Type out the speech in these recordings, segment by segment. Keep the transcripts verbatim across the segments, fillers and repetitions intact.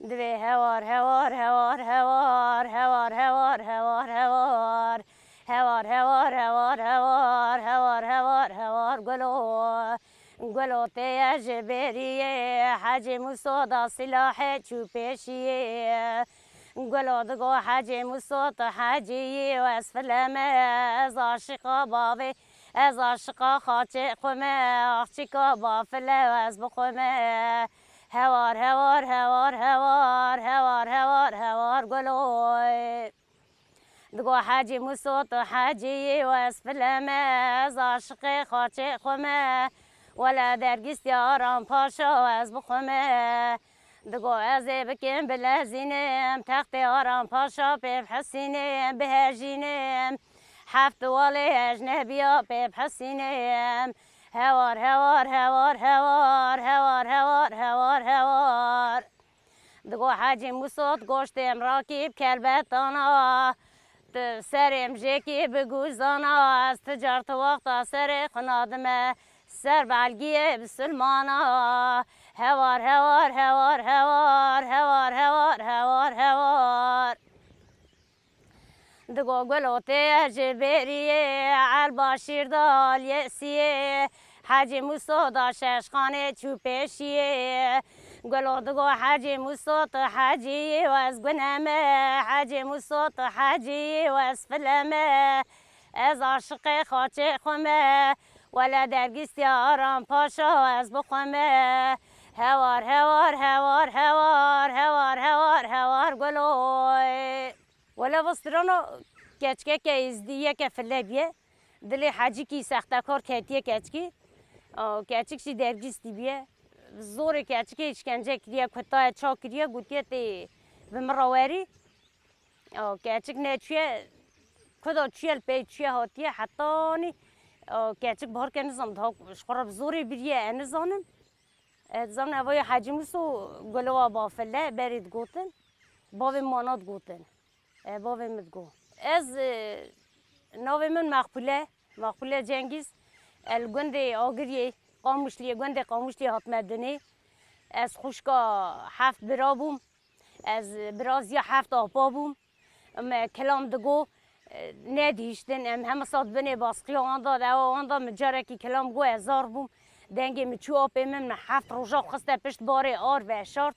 Divê hewar, hewar, hewar, hewar, hewar, hewar, hewar, hewar. Hewar, hewar, hewar, hewar, hewar, hewar, hewar, gulo. Gulo tê ye ji bêriyê, Hecî Muso da silahê çû pêşiyê. Gulo digo Hecî Muso tu heciyî û ez file me, ez aşiqa bavê, ez aşiqa xaçê xwe me, axçika bafile û ez bi xwe me. Hewar, hewar, hewar, hewar, hewar, hewar, hewar, guloy. Digo Hecî Muso tu heciyî û ez file me, ez aşiqê xaçê xwe me. Wele dergîstiya Aram Paşa û ez bi xwe me. Digo ez ê bikim bilezînim, textê Aram Paşa pê bihesînim, bihejînim. Heft walê ejnebiya pê bihesînim. Hewar, hewar, hewar, hewar, hewar, hewar, hewar, hewar. Digo Hecî Muso tu goştêm rakî bi kelbetana, tu serêm jêkî bi guzana, ez ti car tu wexta serê xwe nadime, ser belgiyê bisilmana. Hewar, hewar, hewar, hewar, hewar, hewar, hewar, hewar. Digo gulo tê ye ji bêriyê, El Başîr da aliyê siyê, Hecî Muso da şeşxanê çû pêşiyê. Gulo digo Hecî Muso tu heciyî û ez gune me, Hecî Muso tu heciyî û ez file me. Ez aşiqê xaçê xwe me, wele dergîstiya Aram Paşa û ez bi xwe me. Hewar, hewar, hewar, hewar, hewar, hewar, hewar, guloy. Wele va strana keçikeke êzdî yeke file bîye. Dilê hecikî sextekar ketiye keçikî. A, keçik jî dergîstî bîye. Zorê keçikê îşkence kiriye, kutaye ça kiriye, gotiye tê bi min re werî. A, keçik neçûye, kuda çûye li pey çûye hatiye, hetanî, a, keçik baharke nizam daha ji xwe re bi zorê biriye, ez nizanim. Ez dizanim ev ya Hecî Muso Gulowa bafile berê digotin. Bavê min wana digotin. E, bavê min digot. Ez, e, navê min Mexbûle, Mexbûle Cengîz. Ez li gundê Agiriyê, Qamûşliyê, gundê Qamûşliyê hatime dinê. Ez xwişka heft bira bûm. Ez biraziya heft apa bûm. Me kilam digo, e, nedihiştin. Em heme sal di binê baskiya wan da, dewa wan da, min carekî kilam got, ez zar bûm. Dengê min çû apê min, min heft roja xwe xiste pişt barê ar veşart.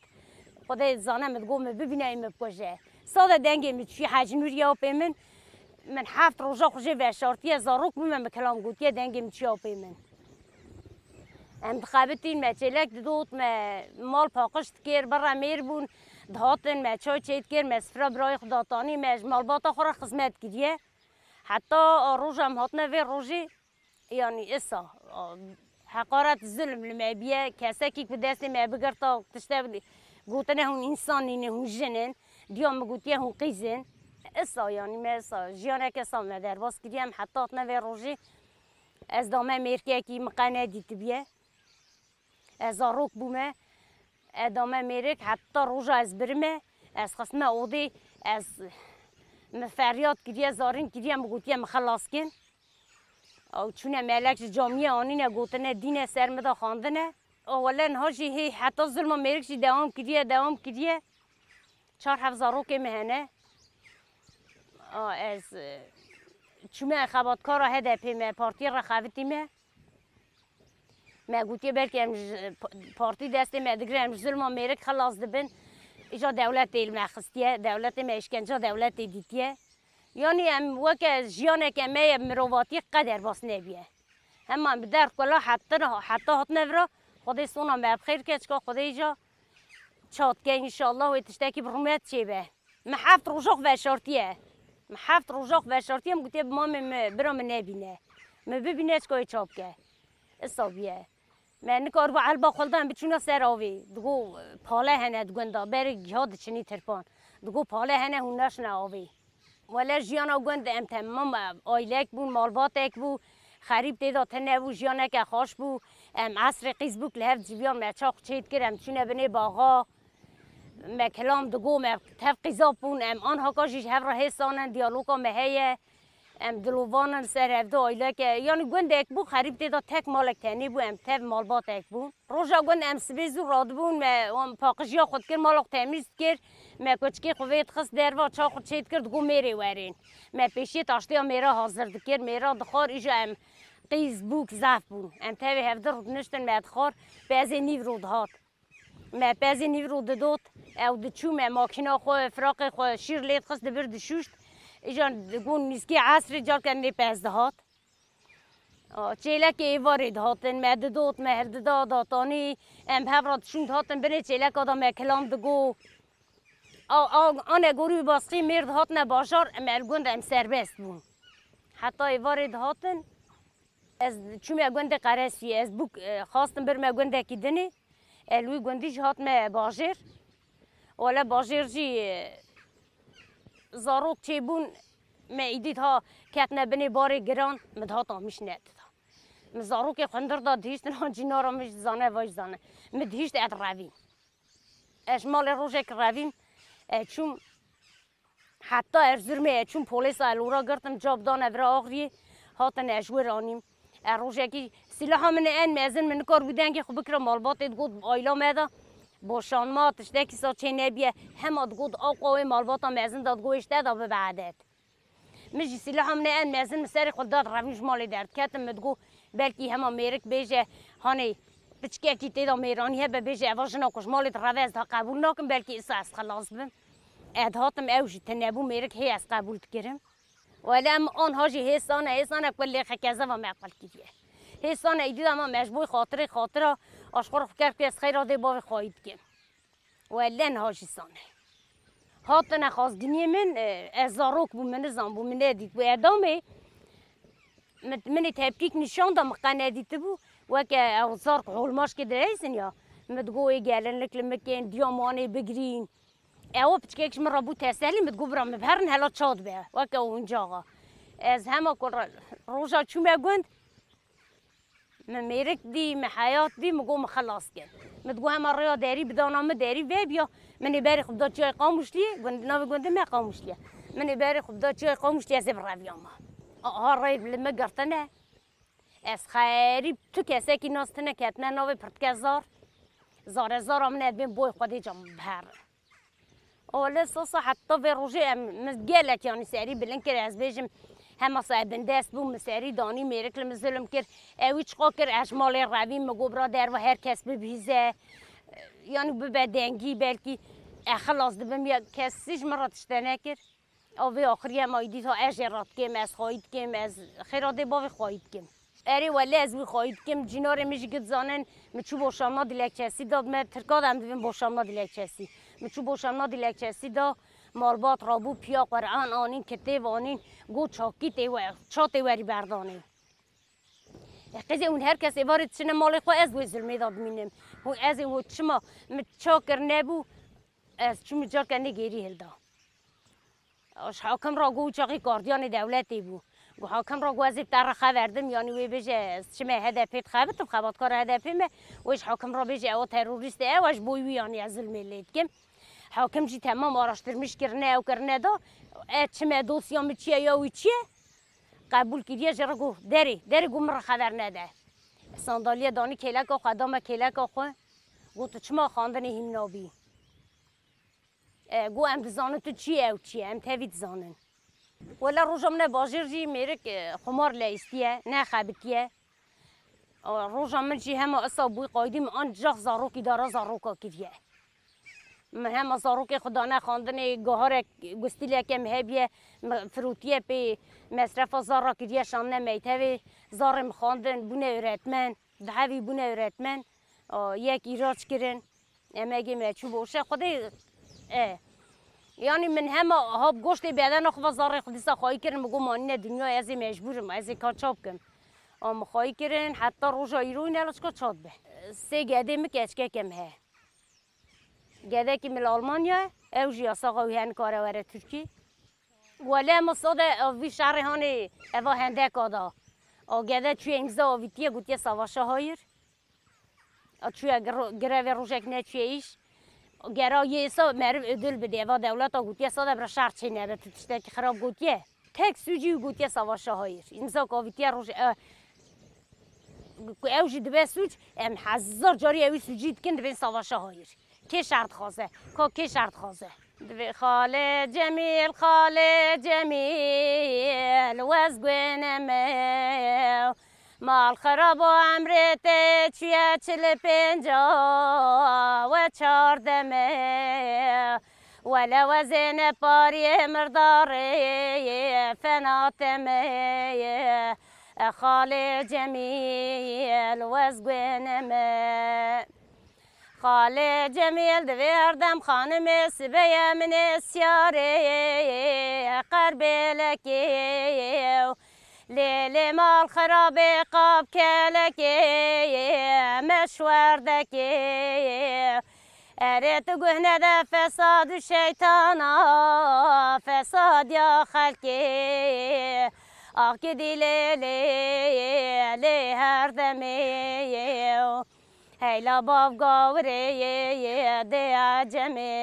Xwedê dizane min digot, min bibîne, ê min bikuje. Sade dengê min çû, Hecî Nûrî apê min, min heft roja xwe jê veşartiye, zarok bûme, min kilam gotiye, dengê min çû apê min. Em dixebitîn, me çêlek didot, me mal paqij dikir, birre mêr bûn, dihatin, me çay çêdikir, me sifra birayê xwe datanî, me ji malbata xwe re xizmet kiriye. Heta roja em hatine vê rojê, yanî isa, heqaret, zulm li me bîye, kesekî ku destê me bigirta, tişte gotine hûn însan nîne, hûn jin in, diya min gotiye hûn qîz in. Isa, yanî me isa, jiyaneke isa me derbas kiriye, em heta hatine vê rojê. Ez dame mêrkekî min qe nedîtibiye. Ez zarok bûme. Ez dame mêrik heta roja ez birime. Ez xistime odê. Ez min feryad kiriye, zarîn kiriye, min gotiye min xelas kin. Ew çûne melek ji camiyê anîne, gotine dîne ser min de xwendine. O wele niha jî hê heta zilma mêrik jî dewam kiriye, dewam kiriye. Çar heft zarokê min hene. A, ez, e, çûme xebatkara H D P me, partiyê re xebitîme. Me gotiye belkî em ji p-, partî destê me digire, em ji zilma mêrik xelas dibin. Îca dewletê li me xistiye, dewletê me îşkenca dewletê dîtiye. Yanî em weke jiyaneke me ye mirovatî qe derbas nebiye. Hema em bi derd kula hetin, heta hatine vira, Xwedê sona me bi xêr ke, çika Xwedê îca çat ke, înşallah wê tiştekî bi rûmet çêbe. Min heft roja xwe veşartiye. Min heft roja xwe veşartiye, min gotiye bi mamê min, bira min nebîne. Min bibîne çika wê çap ke. Isa bûye. Me nikaribû elba xwe li dan biçûna ser avê. Digo pale hene di gunda, berê giha diçinî tirpan. Digo pale hene hûn naşine avê. Wele jiyana gund em temam aîlek bûn, malbatek bû, xerîb tê de tune bû, jiyaneke xweş bû. Em esrê qîz bûk li hev civiyan me çax çê dikir, em çûne binê baxa. Me kilam digo, me tev qîzab bûn, em anhaka jî ji hev re hêsan in, diyaloga me heye. Em dilovan in ser hevdî aîleke, yanî gundek bû, xerîb tê de tek malek tenê bû, em tev malbatek bûn. Roja gund em sibê zû radibûn, me wan paqijiya xwe dikir, mala xwe temîz dikir, me koçikê xwe vê dixist derva, ça xwe çê dikir, digot mêrê werên. Me pêşiyê taştiya mêra hazir dikir, mêra dixwar, îja em qîz bûk zaf bûn. Em tevê hevdî rûdiniştin me dixwar, pezê nîv rû dihat. Me pezê nîv rû didot, ew diçû, me makîna xwe, firaqê xwe, şîr lê dixist dibir dişûşt. Îja digot nîskê esrê carke nê pez dihat. A, çêlekê êvarê dihatin, me didot, me hildida datanî, em bi hev re diçûn dihatin binê çêleka de me kilam digot. A, a, ane gorî basqî mêr dihatine bajar, em el gund em serbest bûn. Heta êvarê dihatin, ez çûme gundê Qeresiyê, ez bûk, e, xwastim birme gundekî dinê. El wî gundî jî hatime bajêr. Wele bajêr jî, e, zarok çêbûn, me îdî diha ketine binê barê giran, min dihat amîş nedida. Min zarokê xundir da dihiştin, ha cînara min jî dizane, va jî dizane. Min dihişt ez revîm. Ez ji malê rojek revîm, ez çûm heta Erzurumê, ez çûm polêsa, ez lora girtim, cab dane vira axiriyê, hatin ez ji wir anîm. Ez rojekî sîlaha min ê en mezin, min nikaribû dengê xwe bikira malbatê, digot aîla me de boşanma, tiştekî sa çê nebiye, hema digot aqwa wê malbata mezin de, digot êşte de bibe edet. Min jî sîlaha min ê en mezin min serê xwe da direvim ji malê derdiketim. Min digot belkî hema mêrik bêje, hanê piçkekî tê de mêranî hebe, bêje eva jina ku ji malê direve ez daha qebûl nakim, belkî îsa ez xelas bim. Ez dihatim ew jî tune bû, mêrik hê ez qebûl dikirim. Wele em anha jî hêsane, hêsane ku lêxe kezeva me qil kiriye. Hêsane îdî de ma me ji bo xatirê xatira aşxor xwe ker ku ez xeyra dê bavê xwayî dikim. Wele niha jî sane. Hatine xwazginiyê min, e, ez zarok bûm, min nizanbû, min nedîtbû. Edamê min, min ê tepkîk nîşan da, min qe nedîtibû. Weke ew zarok holmaşkê dileyzin ya. Min digot ê gelinlik li min kên, diya manê bigirîn. Ew piçkek ji min re bû teselî, min digot bira min biherin hela ça dibe. Weke wincaxa. Ez hema ku re-, roja çûme gund, min mêrik dî, min heyat dî, min got min xilas kir. Min digot hema rêya derî bidana min, derî vebiya, min ê berê xwe bida çiyayê Qamûşliyê, gund-, navê gundê me Qamûşliye. Min ê berê xwe bida çiyayê Qamûşliyê, ez ê bireviyama. Aha rê li min girtine. Ez xerîb tu kesekî nas tine ketine navê pirtike zar. Zare zara min ez bên boy xwedê cam biherin. Wele sosa heta vê rojê em, min gelek yanî serî bilind kir, ez bêjim hema se bindest bûm, min serî danî, mêrik li min zulm kir. Ewî çiqa kir, ez ji malê revîm, min got bira derva her kes bibihîze, yanî bibe dengî, belkî ez xilas dibim, ya kesî ji min re tişte nekir. Ew vê axirî hema îdî ha ez jê re dikêm, ez xwayî dikêm, ez xêra dê bavê xwayî dikim. Erê wele ez wî xwayî dikim, cînarê min jî gid zanin, min çû boşanma dilekçesî dad me, Tirka de em dibin boşanma dilekçesî. Min çû boşanma dilekçesî da, malbat rabû, piya Quran anîn, kitêb anîn, got çakî tê we, ça tê werî berdanê. E, qîzê hûn her kes êvarê diçine malê xwe, ez wê zulmê de dimînim. Hûn ez ê hûn çima min ça kir nebû, ez çûm carke nê gêrî hilda. Ji hakim re got, çaxî gardiyanê dewletê bû. Got, hakim re got, ez ê bi te re xever dim, yanî wê bêje, ez çime H D P dixebitim, xebatkara H D P me, wê ji hakim re bêje, ew terorîst e, ew ji bo wî yanî ez zilmê lê dikim. Hakim jî temam araştirmiş kirine, ew kirine da, e, çime dosya min çi ye, ya wî çi ye? Qebûl kiriye, ji re got, derê, derê got min re xever nede. Sandalye danî kêleka xwe, da me kêleka xwe. Got, tu çima xandinê hîn nabî? E, got, em dizanin tu çi ye, ew çi ye, em tevî dizanin. Wele roja min e bajêr jî mêrik, e, xumar leyîstiye, nexebitiye. E, roja min jî hema isa bûyî qaydî min ancax zarokî dara zaroka kiriye. Min hema zarokê xwe dane xandinê, goharek, gustîleke min hebiye, min firotiye pê, mesrefa zara kiriye, şandine mektevê, zarê min xandin, bûne öğretmen, di hevî bûne öğretmen, a, yek îraç kirin, emegê me çû boşe, Xwedê, e. Yanî min hema ha bi goştê bedena xwe ve zarê xwe dîsa xwayî kirin, min got manîne dinya, ez ê mecbûr im, ez ê ka ça bikim. A, min xwayî kirin, heta roja îro ne çika ça dibe. Sê gedê min keçikeke min he. Gedekî min li Almanya ye, ew jî yasaxa wî heye nikare were Tirkî. Wele ema sade, e, vî şerê hanê eva hendeka da. O gede çûye îmza avîtiye, gotiye savaşa hayir. A çûye gro-, grevê rojek neçûye îş. Gera yê sa meriv ödül bide, eva dewleta gotiye sade bira şer çê nebe, tu tiştekî xirab gotiye. tek sûcî wî gotiye savaşa hayir. Îmza kavîtiye roj-, e, ku ew jî dibe sûc, em hezar carî ewî sûcî dikin, dibên savaşa hayir. Kê şer dixwaze? Ka kê şer dixwaze? Divê Xalê Cemîl, Xalê Cemîl, wez guêne me. Mal xirabo emrê te çûye çil û pênca we çardeme. Wele wezê ne pariyê mirdarê, fena teme. E Xalê Cemîl, wez guêne me. Xalê Cemîl divê her dem xanimê sibeye min ê siyarê qerbêlekê. Lê lê mal xirabê qab kelekê meşwerdekê. Erê tu guh nede fesad û şeytana, fesadiya xelkê. Akidî lê lê lê her demê. Heyla bav gawirê yê yê dê acemê.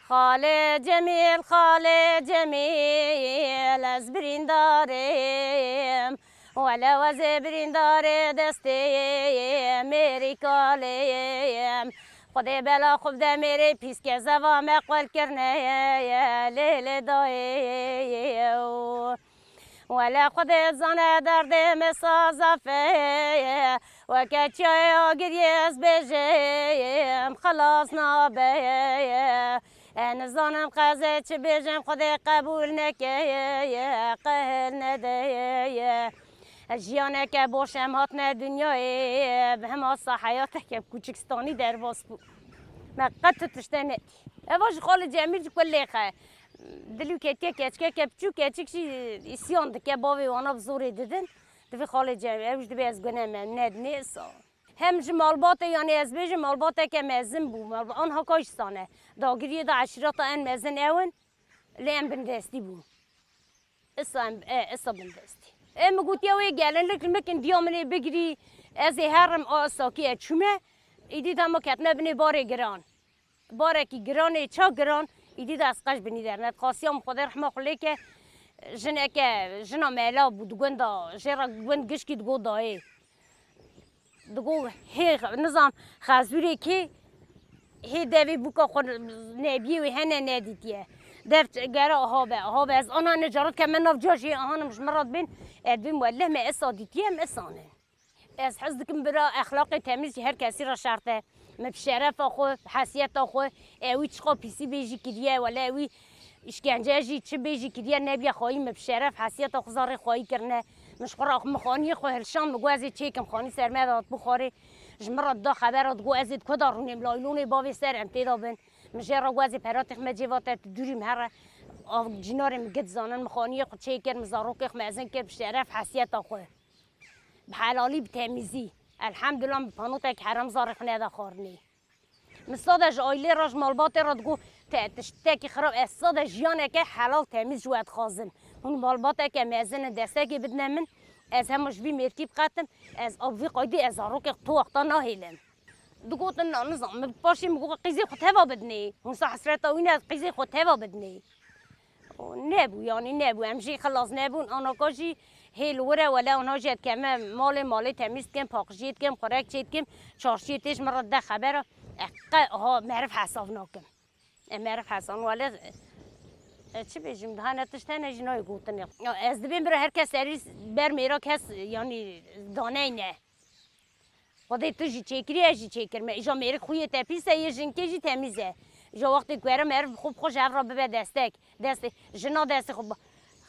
Xalê Cemîl, Xalê Cemîl, ez birîndarêm. Wele wezê birîndarê destê mêrî kalêm. Xwedê bela xwe bide mêrê pîs ke zeva me qwel kirine ye, ye, lê lê dayê ye, ye, o. Wele Xwedê zane derdê me sazaf e, weke çiyayê agiriyê ez bêjim, xilas nabe. E, nizanim qezê çi bêjim, Xwedê qebûl neke, qehil nede. Jiyaneke boş em hatine dinyayê, bi hemasa heyateke kûçikstanî derbas bû. Me qet tu tişte nedî. Eva ji Xalê Cemîl ji ku lêxe. Dilî ketiye keçikeke biçûk, keçik jî îsyan dike, bavê wana bi zorê didin. Divê Xalê Cem, ew jî divê ez gune me, nedinê sa. Hem ji malbatê, yanî ez bêjim, malbateke mezin bû. Malba-, anha ka jî sane. Dagiriyê de eşîreta en mezin ew in, lê em bindestî bûn. Isa em, e, isa bindestî. Ê min gotiye wê gelinlik li min kin diya min ê bigirî, ez ê herim a sakî ez çûme, îdî dema ketime binê barê giran. Barekî giran ê, ça giran, îdî de ez qej binî derned. Qasiyam Xwedê rehma xwe lê ke, jineke, jina mela bû di gunda, jê re gund gişkî digot dayê. Digot hê, nizam, xezûrê kê, hê devê bûka xwe nebiyê wê hene nedîtiye. Dev gera aha be, aha be, ez ana ne carat ke me nav ca jê ahanim ji min re dibên, ez dibêm weleh me esa dîtiye, em esanin. Ez hez dikim bira, exlaqê temiz jî her kesî re şert e. Me bi şerefa xwe, bi hesiyeta xwe, ewî çiqa pîsî bêjî kiriye, wele ewî îşkence jî çi bêjî kiriye, nebiye xwayî, me bi şeref hesiyeta xwe zarê xwayî kirine. Min ji xwe re mixaniyê xwe hilşand, min got ez ê çêkim, xanî ser me de hat bixwarê. Ji min re dida xebera, digot ez ê di ku de rûnêm, laylonê bavê ser em tê de bin. Min jê re got ez ê peratê xwe me cê vate, tu dûrî min here. Av cînarê min git zanin, mixaniyê xwe çêkir, min zarokê xwe mezin kir, bi şeref hesiyeta xwe. Bi helalî, bi temîzî. Elhemdulillah, min panotek heram zarê xwe neda xwarinê. Min sade ji aîlê re, ji malbatê re digot, te tiştekî xirab, ez sade jiyaneke helal temîz ji we dixwazim. Hûn malbateke mezin in, destekê bidine min, ez hema ji vî mêrkî biqetim, ez a bi vî qaydî ez zarokê tu wexta nahêlim. Digotin, na, nizam, min paşê min got, qîzê xwe teva bidinê. Hûn sa hesreta wî ne, qîzê xwe teva bidinê. O, nebû, yanî nebû. Em jî xilas nebûn. Anaka jî hê li wir e, wele anha jî ez dikeme malê, malê temîz dikim, paqijiyê dikim, xurek çê dikim, çarşiyê tê ji min re dide xebera. E, qe, ha, meriv hesab nakim. E, meriv hesab, wele, e, çi bêjim, daha ne tişt hene jî nayê gotinê. Ya, ez dibêm bira her kes serî ber mêra kes, yanî daneyne. Xwedê tu jî çêkirî, ez jî çêkirme. Îja mêrik xwiyê te pîs e, yê jinkê jî temîz e. Îja wextê ku were meriv bi xwe bi xwe ji hev re bibe destek. Destê, jina destê xwe bi-,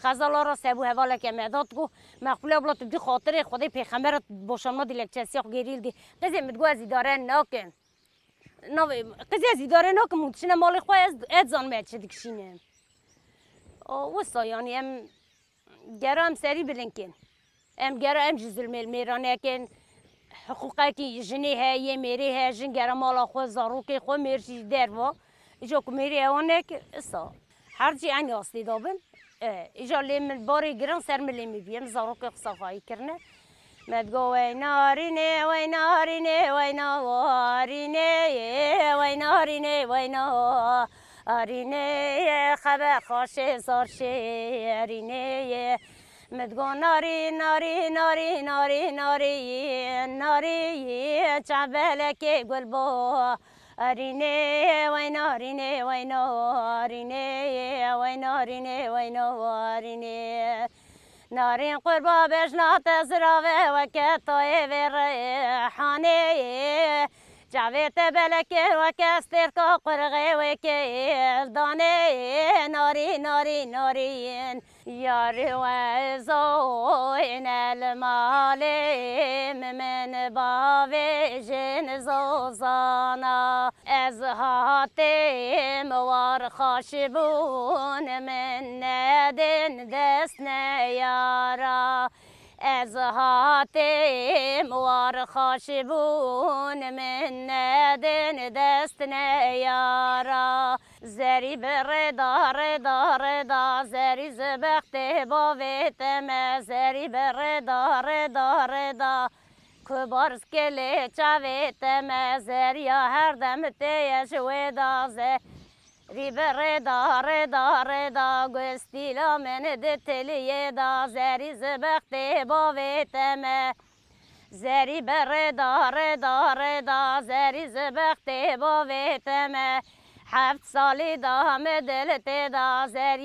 Xezala ra sebû hevaleke me da, digot, Mexbûle abla, tu bidî xatirê Xwedê pêxembera boşanma dilekçesiya xwe gêrî li dî. Qizê min digot, ez îdare nakim. Navê, qizê ez îdare nakim, hûn diçine malê xwe, ez, ez dizanim ez çi dikişînim. O, wisa, yanî em Gera em serî bilind kin. Em gera em jî zulmê li mêra nekin. Hiqûqekî jinê heye, yê mêrê heye, jin gera mala xwe, zarokê xwe, mêr jî derva. Îja ku mêrê ewa nekir, isa. Her cî eynî astê da bin. E, îja lê min barê giran ser min lê min bîye. Min zarokê xwe safayî kirine. Me digo, wey narînê, wey narînê, wey nawarînê, wey narînê, wey na. Arînê ye xeber xweşê zor şêrînê ye. Min digot narî, narî, narî, narî, narî, narî, çembelekê gul bo. Arînê, wey narînê, wey narînê, wey narînê, wey narînê. Narîn qurba bejna te zirave weke toyê vê rehanê. Çavê te belekê weke stêrka qurxê weke danê. Narî, narî, narîn. Yarî we zoyne li malê min, min bavêjin zozana. Ez hatêm war xaş bûn, min nedin dest neyara. Ez hatêm war xaş bûn, min nedin dest neyara. Zerî bi rêda, rêda, rêda, zerî zibextê bavê te me. Zerî bi rêda, rêda, rêda, ku barz kelê çavê te me. Zeriya her dem tê ye ji wê da. Zerî bi rêda, rêda, rêda, gustîla min di tiliyê da. Zerî zibextê bavê te me. Zerî bi rêda, rêda, rêda, zerî zibextê bavê te me. Heft salî da min dil tê da. Zerî